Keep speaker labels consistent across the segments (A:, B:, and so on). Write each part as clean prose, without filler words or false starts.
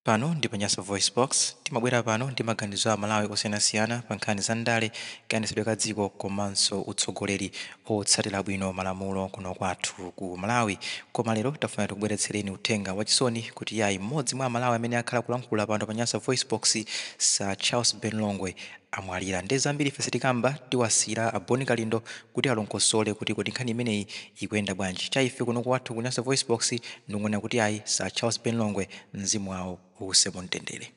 A: Pano ndi pa Nyasa VoiceBox, timabwera pano ndi maganizo a Amalawi osiyanasiyana pa nkhani za ndale, kayendetsedwe ka dziko komanso utsogoleri otsatira bwino malamulo kuno kwathu ku Malawi. Koma lero tafuna tikubweretsereni uthenga wachisoni kuti yayi, mmodzi mwa Amalawi amene akhala kulankhula pano pa Nyasa VoiceBox, Sir Charles Ben Longwe, amwalira. Ndi zambiri ife sitikamba, tiwasiyira a Bon Kalindo kuti alongosole kuti kodi nkhani imeneyi ikuyenda bwanji. Cha ife kuno kwathu ku Nyasa VoiceBox ndikunena kuti ayi, Sir Charles Ben Longwe, mzimu wawo uwuse mumtendere.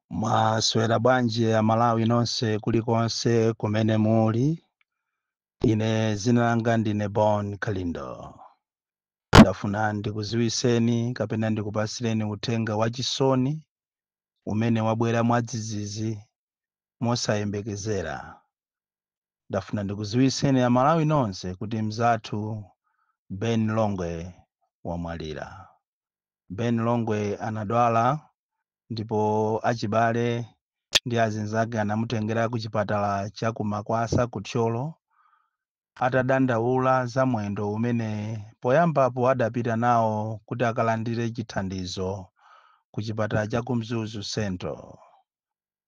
B: Mwaswera bwanji Amalawi nonse kulikonse kumene muli? Ine zina langa ndine Bon Kalindo. Ndafuna ndikuziwiseni kapena ndikupasireni uthenga wachisoni umene wabwera mwadzidzidzi mosayembekezera. Ndafuna ndikuziwiseni Amalawi nonse kuti mzathu Ben Longwe wamwalira. Ben Longwe anadwala ndipo achibale ndi azinzake anamutengera ku chipatala cha ku Makwasa ku Thyolo atadandaula za mwendo umene poyambapo adapita nawo kuti akalandire chithandizo ku chipatala cha ku Mzuzu Central.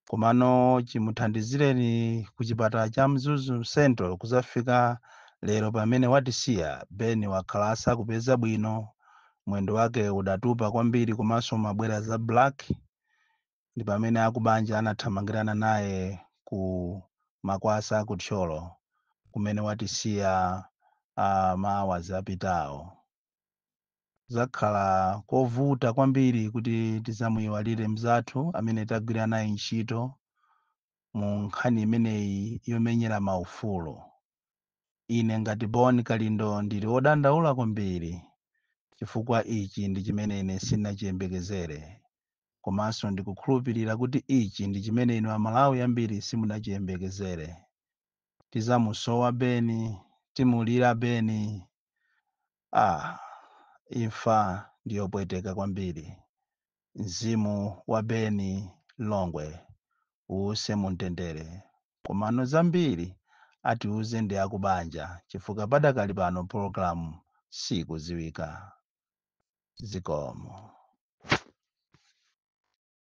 B: Komano chimuthandizireni ku chipatala cha Mzuzu Central kuzafika lero pamene watisiya, Ben wakhala asakupeza bwino, mwendo wake udatupa kwambiri komanso mabwera za black. Ndi pamene akubanja anathamangirana naye ku Makwasa ku Thyolo kumene watisiya mawa zapitawo. Zakhala kovuta kwambiri kuti tizamuyiwalire mzathu amene tagwira naye ntchito mu nkhani imeneyi yomenyera maufulu. Ine ngati Bon Kalindo ndili wodandaula kwambiri chifukwa ichi ndi chimene ine sindinachiyembekezere, komanso ndikukhulupirira kuti ichi ndi chimene inu Amalawi ambiri simunachiyembekezere. Tizamusowa Beni, timulira Beni. Imfa ndiyopweteka kwambiri. Mzimu wa Beni Longwe uwuse mumtendere. Komano zambiri atiuze ndi akubanja chifukwa padakali pano pologalamu sikuziwika. Zikomo.